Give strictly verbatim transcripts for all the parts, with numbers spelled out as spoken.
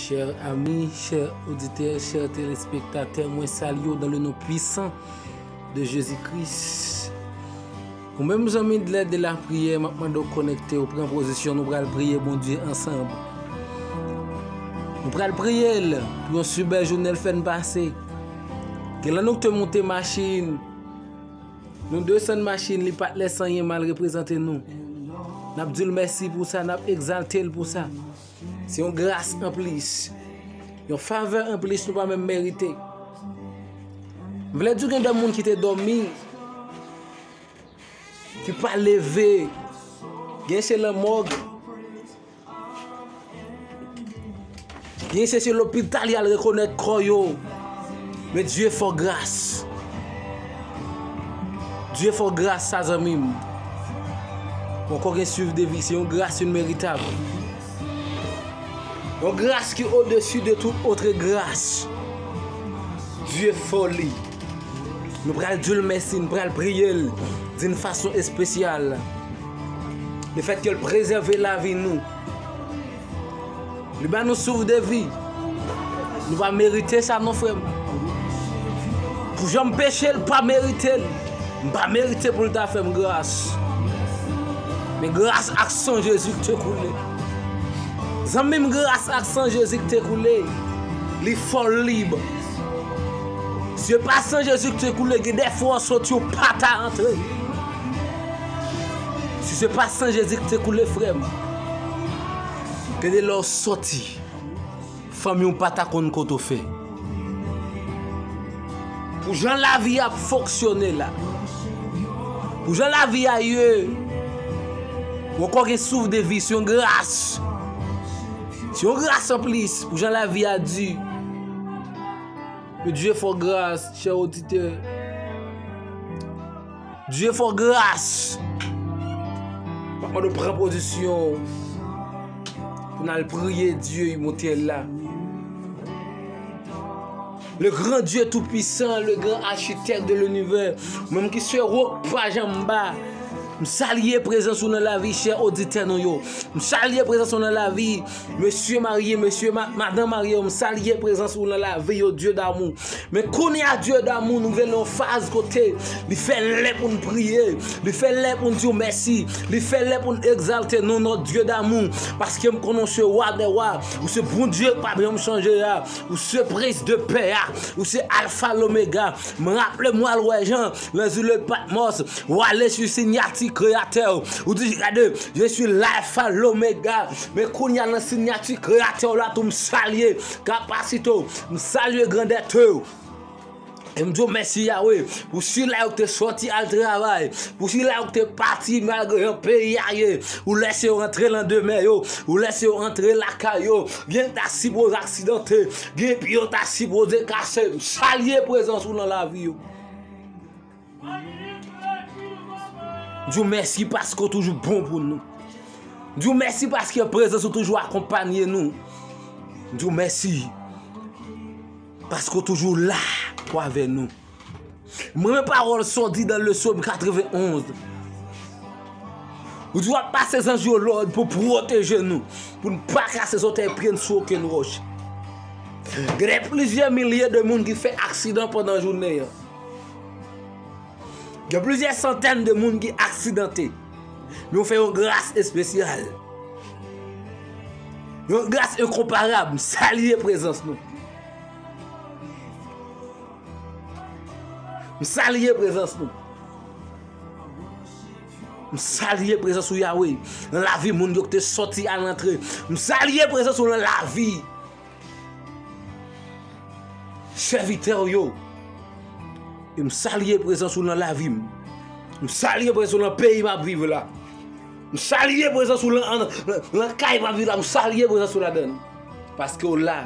Chè ami, chè oditè, chè telespektatè, mwen salye w dans le nom puissant de Jésus-Christ. Ou menm zanmi de lè de lapriyè, m ap mande w konekte w, pran pozisyon, nou pral priye Bondye ansanm. Nou pral priye l pou yon sipè jounen l fè n pase. Gen lè nou te monte machin, nou desann machin, li pa t lès anyen, mal reprezante nou. N ap di l mèsi pou sa, n ap egzalte l pou sa. Se yon gras anplis. Yon favè anplis nou pa menm merite. M vle di w gen de moun ki te dòmi, ki pa leve. Gen se lanmòg. Gen se, se lopital y al rekonèt kò yo. Men Dye fè w gras. Dye fè w gras sa zanmi m. Ou ankò gen swiv de vi, se yon gras inmeritab. Yon gras ki odesi de tout otre gras. Dye fè w li. Nou pral di l mèsi, nou pral priye l d'une façon spéciale. Lefètke l prezève lavi nou. Li ba nou souf de vi. Nou pa merite sa non, frè m. Pou jan m peche, l pa merite l. M pa merite pou l ta fè m gras. Men gras ak san Jezi k te koule. Zanmi m, gras ak san Jezi k te koule, li fè w lib. Si se pa san Jezi k te koule, gen de fwa w soti, w pa ta antre. Si se pa san Jezi k te koule, frè m, gen de lè w soti, fanmi w pa ta konn kote w fè. Pou jan lavi a ap fonksyone la, pou jan lavi a ye, ou ankò gen souf de vi, se yon gras. Se yon gras anplis, pou jan lavi a di. Men Dye fè w gras, chè oditè. Dye fè w gras. M ap mande w pran pozisyon w pou n al priye Dye immortel la. Le grand Dieu tout-puissant, le grand architecte de l'univers, ou menm ki se wòk pa janm ba. M salye prezans ou nan lavi chè oditè nou yo. M salye prezans ou nan lavi mesye marye, mesye ma-, madanm marye yo. M salye prezans ou nan lavi yo, Dye damou. Men kounye a, Dye damou, nou rive nan yon faz kote li fè lè pou n priye, li fè lè pou n di w mèsi, li fè lè pou n egzalte non, non, Dye damou, paske m konnen w se wa dè wa, ou se Bondye k pa janm chanje a, ou se Prens de pè a, ou se Alfa Lomega. M raple m w al wè Jan nan zile Patmòs, w ale sou sinyati Kreyatè w, ou di, gade, je suis l'Alpha, l'Omega. Men kounye a nan sinyati Kreyatè w la tou, m salye kapasite w, m salye grandète w. E m di w mèsi, Yawe, pou sila yo k te sòti al travay, pou sila yo k te pati malgre jan peyi a ye, ou lèse yo rantre nan demen yo, ou lèse yo rantre lakay yo. Gen ta sipoze aksidante, gen pye yo ta sipoze kase. M salye prezans ou nan lavi yo. M di w mèsi paske w toujou bon pou nou. M di w mèsi paske prezans ou toujou akonpanye nou. M di w mèsi paske w toujou la pou avè nou. M renmen pawòl sa w di nan le Sòm katrevenn onz. Ou di w ap pase zanj yo lòd pou pwoteje nou, pou n pa kase zòtèy pye n sou okenn wòch. Gen plizyè milye de moun ki fè aksidan pandan jounen an. Gen plizyè santèn de moun ki aksidante. Men w fè yon gras espesyal. Yon gras enkonparab. M salye prezans nou. M salye prezans nou. M salye prezans ou, Yawe, nan lavi moun yo ki te sòti al antre. M salye prezans ou nan lavi sèvitè w yo. E m salye prezans ou nan lavi m. M salye prezans ou nan peyi m ap viv la. M salye prezans ou nan, nan, nan kay m ap viv la. M salye prezans ou ladan l. Paske w la.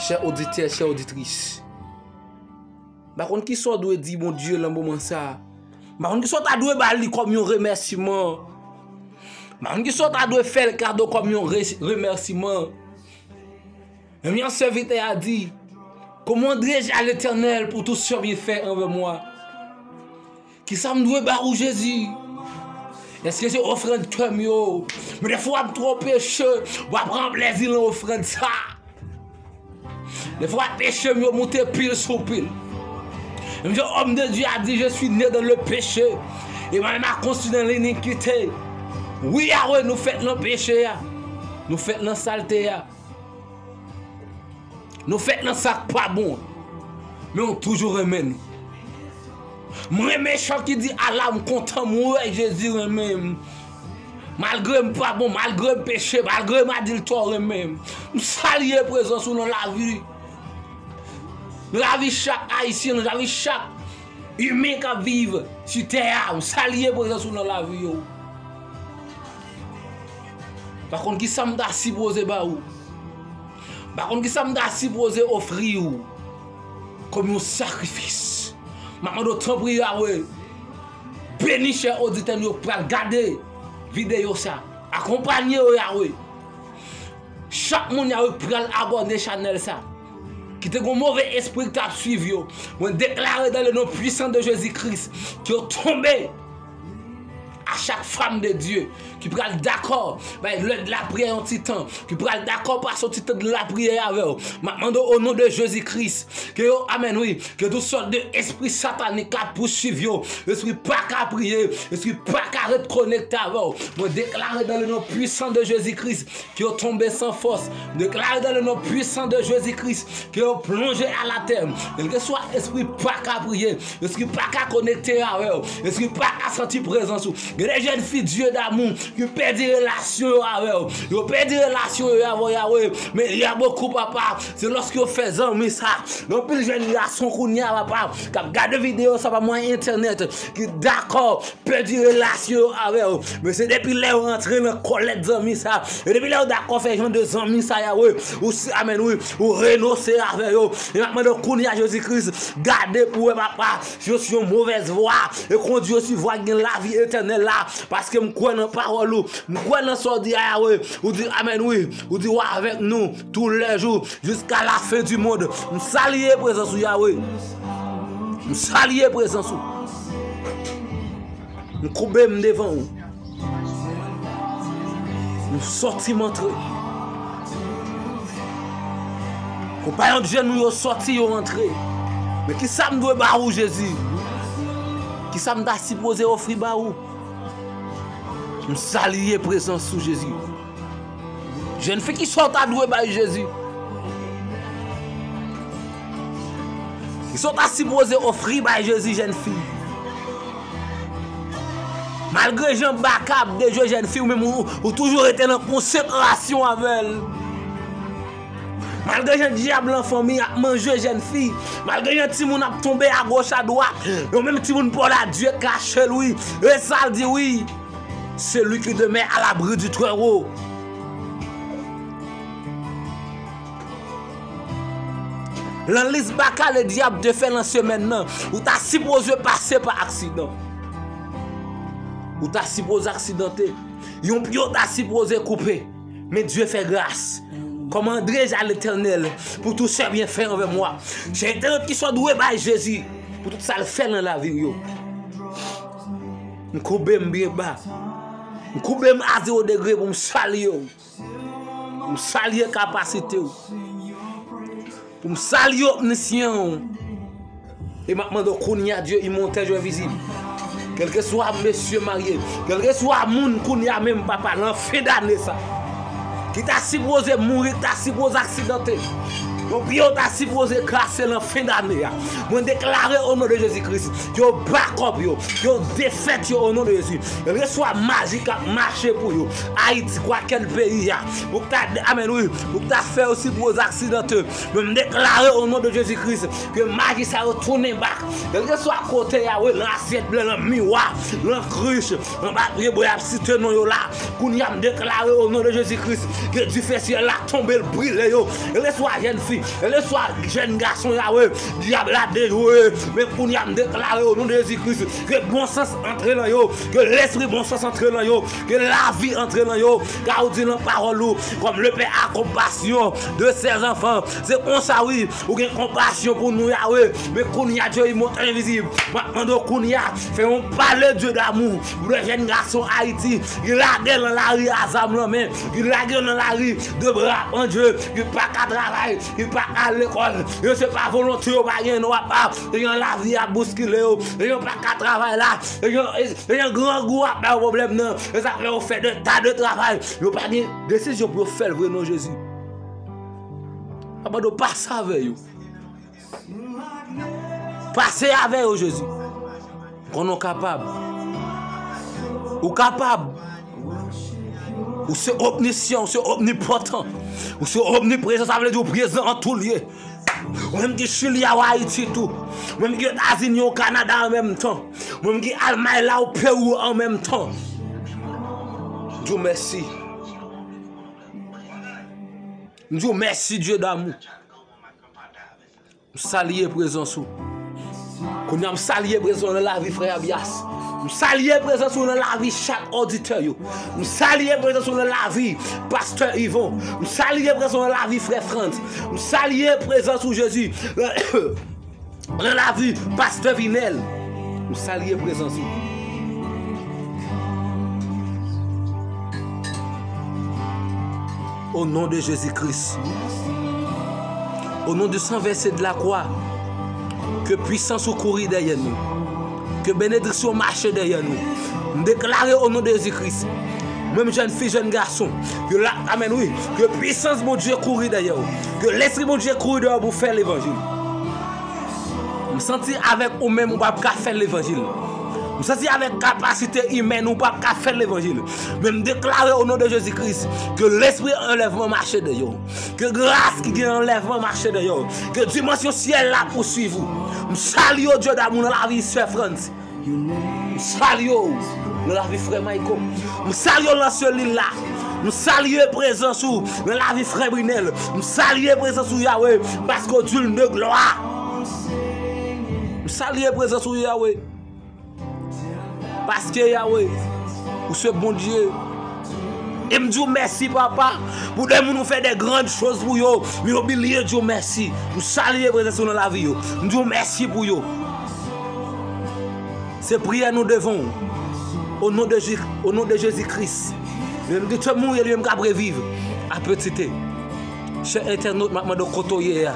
Chè oditè, chè oditris. M pa konn kisa w dwe di Bondye nan moman sa a. M pa konn kisa w ta dwe ba li kòm yon remèsiman. M pa konn kisa w ta dwe fè l kado kòm yon re-, remèsiman. Men yon sèvitè a di, comment rendrai-je à l'Éternel pour tout ce bienfait envers moi? Kisa m dwe ba ou, Jezi? Èske se ofrann kè m yo? Men dèfwa w ap twò peche, w ap pran plèzi nan ofrann sa. Dèfwa peche m yo moute pil sou pil. Menm jan homme de Dieu a di, je suis né dans le péché, et ma mère m'a conçu dans l'iniquité. Wi, Yahweh, nou fèt nan peche a. Nou fèt nan salte a. Nou fèt nan sa k pa bon. Men ou toujou renmen nou. M renmen chan ki di, ala m kontan m wè Jezi renmen m. Malgre m pa bon, malgre m peche, malgre m adiltè, w renmen m. M salye prezans ou nan lavi. Nan lavi chak Ayisyen, nan lavi chak imen k ap viv sou tè a. M salye prezans ou nan lavi yo. Pa konn kisa m ta sipoze ba ou. M pa konn kisa m ta sipoze ofri w kòm yon sakrifis. M ap mande w tanpri, Yahweh, beni chè oditè nou yo k pral gade videyo sa. Akonpanye yo, Yahweh. Chak moun, Yahweh, k pral abòne chanèl sa, ki te gon move espri k t ap swiv yo, mwen deklare dans le nom puissant de Jésus-Christ ke yo tonbe. A chak fanm de Dye ki pral dakò bay lè de lapriyè yon ti tan, ki pral dakò pase yon ti tan de lapriyè avè w, m ap mande w o non de Jezi Kris ke yo, amèn, wi, ke tout sòt de espri satanik ka pouswiv yo, espri pa ka priye, espri pa ka ret konekte avè w. Mwen deklare dans le nom puissant de Jésus-Christ ke yo tonbe san fòs. Deklare dans le nom puissant de Jésus-Christ ke yo plonje à la terre. Kèlkeswa espri pa ka priye, espri pa ka konekte avè w, espri pa ka santi prezans ou. Gen de jèn fi Dieu d'amour ki pèdi relasyon yo avè w. Yo pèdi relasyon yo avè w, Yahweh. Men y a beaucoup, papa, se lòske yo fè zanmi sa. Gen anpil jèn gason kounye a, papa, k ap gade videyo sa pa mwayen entènèt, ki dakò pèdi relasyon yo avè w. Men se depi lè yo rantre nan kòlèt zanmi sa, e depi lè yo dakò fè jan de zanmi sa, Yahweh, ou si, amèn, wi, ou renonse avè yo. E m ap mande w kounye a, Jezi Kris, gade pou w wè, papa, si yo sou yon movèz vwa, e kondui yo sou vwa ki gen lavi etènèl la, paske m kwè nan pawòl ou, m kwè nan sa w di a, Yahweh, ou di, amèn, wi, ou di w avèk nou tou lè jou, jiska la fen di mond. M salye prezans ou, Yahweh. M salye prezans ou. M koube m devan ou. M sòti, m antre. Konpayon de jèn nou yo sòti, yo antre. Men kisa m dwe ba ou, Jezi? Kisa m ta sipoze ofri ba ou? M salye prezans ou, Jezi. Jèn fi, kisa w ta dwe bay Jezi? Kisa w ta sipoze ofri bay Jezi, jèn fi? Malgre jan baka ap dejwe, jèn fi, ou menm ou, ou toujou rete nan konsekrasyon avè l. Malgre jan dyab lan fanmi ap manje, jèn fi, malgre jan timoun ap tonbe agoch adwat, yo menm timoun pa w la, Dye kache l, wi. E sa l di, wi. Celui qui demeure à l'abri du Très-Haut. Lan lis baka ledyab te fè lan semèn nan, ou ta sipoze pase pa aksidan. Ou ta sipoze aksidante. Yon pye w ta sipoze koupe. Men Dye fè gras. Comme André à l'Éternel pour tous ses bienfaits envers moi. Se entènot ki sa w dwe bay Jezi pou tout sa l fè nan lavi w yo. M koube m byen ba. M koube m a zewo degre pou m salye w. M salye kapasite w. Pou m salye omnisyan w. E m ap mande w kounye a, Dye imòtèl, Dye envizib. Kèlkeswa mesye marye, kèlkeswa moun kounye a menm, papa, lan fen dane sa, ki ta sipoze mouri, ki ta sipoze aksidante, yon pye w ta sipoze kase lan fen dane a. Mwen deklare o non de Jezi Kris, yo ba kòb yo, yo defèt yo o non de Jezi. Kèlkeswa maji k ap mache pou yo, Ayiti, kwakèl peyi a, ou k ta, amèn, wi, ou k ta fè yo sipoze aksidante, men m deklare o non de Jezi Kris ke maji sa yo tounen bak. Kèlkeswa kote y a, wi, lan asyèt blan, lan miwa, lan krich, anba pye bwa y ap site non yo la, kounye a m deklare o non de Jezi Kris ke dife syèl la tonbe, l brile yo. Kèlkeswa jèn fi, Kèlkeswa jèn gason, Yawe, dyab la dejwe. Men kounye a, m deklare o non de Jezi Kris, ke bon sans antre nan yo, ke lespri bon sans antre nan yo, ke lavi antre nan yo. Ka ou di nan pawòl ou, comme le père a compassion de ses enfants. Se konsa, wi, ou gen konpasyon pou nou, Yawe. Men kounye a, Dye, monte envizib. M ap mande w kounye a, fè yon pale, Dye damou, pou de jèn gason Ayiti ki lage nan lari a zam nan men, ki lage nan lari de bra pandye, ki pa ka travay, ki pa ka al lekòl. Yo, se pa volonte yo pa gen, non, papa. E yon lavi ap bouskile yo. E yon pa ka travay la. E yon, e, e yon grangou ap ba yo pwoblèm nan. E sa fè yo fè de ta de travay. Yo pa gen desizyon pou yo fè l vre, non, Jezi. Papa, do pase avè yo. Pase avè yo, Jezi. Konnen w kapab. Ou kapab. Ou se omnisyan, ou se omnipotan. Ou se omniprezan, sa vle di ou prezan an tou lye. Ou menm ki Chili a, ou Ayiti tou. Ou menm ki Etazini, ou Kanada an menm tan. Ou menm ki Almay la, ou Pewou an menm tan. M di w mèsi. M di w mèsi, Dye damou. M salye prezans ou. Kounye a, m salye prezans ou nan lavi frè Abias. M salye prezans ou nan lavi chak oditè yo. M salye prezans ou nan lavi pastè Yvon. M salye prezans ou nan lavi frè Frantz. M salye prezans ou, Jezi, nan lavi pastè Vinèl. M salye prezans ou. Au nom de Jésus-Christ. Au nom du sang versé de la croix. Ke pwisans ou kouri dèyè nou. Ke benediksyon mache dèyè nou. M deklare o non de Jezi Kris. Menm jèn fi, jèn gason. Ke la, amèn, wi. Ke pwisans Bondye kouri dèyè w. Ke lespri Bondye kouri dèyè w pou fè levanjil. M santi avèk ou menm ou p ap ka fè levanjil. M santi avèk kapasite imèn ou p ap ka fè levanjil. Men m deklare o non de Jezi Kris ke lespri anlèvman mache dèyè w. Ke gras ki gen anlèvman mache dèyè w. Ke dimansyon syèl la pouswiv ou. M salye w, Dye damou, nan lavi sè Frantz. M salye w nan lavi frè Mayko. M salye w nan selil la. M salye prezans ou nan lavi frè Brinèl. M salye prezans ou, Yawe, paske w digne de glwa. M salye prezans ou, Yawe. Paske, Yawe, ou se Bondye. E m di w mèsi, papa, pou de moun ou fè de grann choz pou yo, men yo bliye di w mèsi. M salye prezans ou nan lavi yo. M di w mèsi pou yo. Se priyè nou devan w. O non de Je-, o non de Jezi Kris. Li menm ki te mouri, li menm k ap reviv. A petite. Chè entènot, m ap mande w kote w ye a.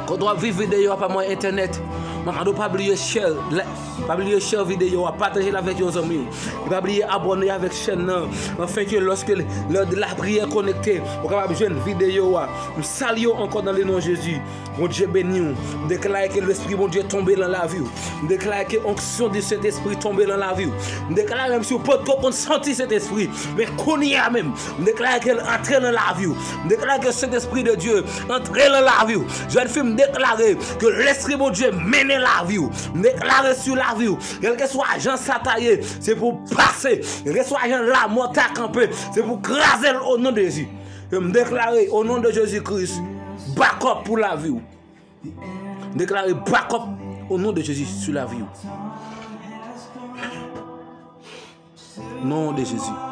Kote w ap viv videyo a pa mwayen entènèt. M ap mande w pa bliye share, like, pa bliye share videyo a, pataje l avèk yon zanmi w. E pa bliye abòne avèk chèn nan. Anfen ke lòske lè de lapriyè konekte, ou kapab jwenn videyo a. M salye w ankò nan le non Jezi. Bondye beni w. M deklare ke lespri Bondye tonbe nan lavi w. M deklare ke onksyon di Sentespri tonbe nan lavi w. M deklare menm si w potko konn santi Sentespri, men kounye a menm, m deklare ke l antre nan lavi w. M deklare ke Sentespri de Dye antre nan lavi w. Jèn fi, m deklare ke lespri Bondye mennen lavi w. M deklare sou lavi w, kèlkeswa jan sa ta ye, se pou w pase. Kèlkeswa jan lamò ta kanpe, se pou w kraze l o non de Jezi. E m deklare o non de Jezi Kris, bakòp pou lavi w. M deklare bakòp o non de Jezi sou lavi w. Non de Jezi.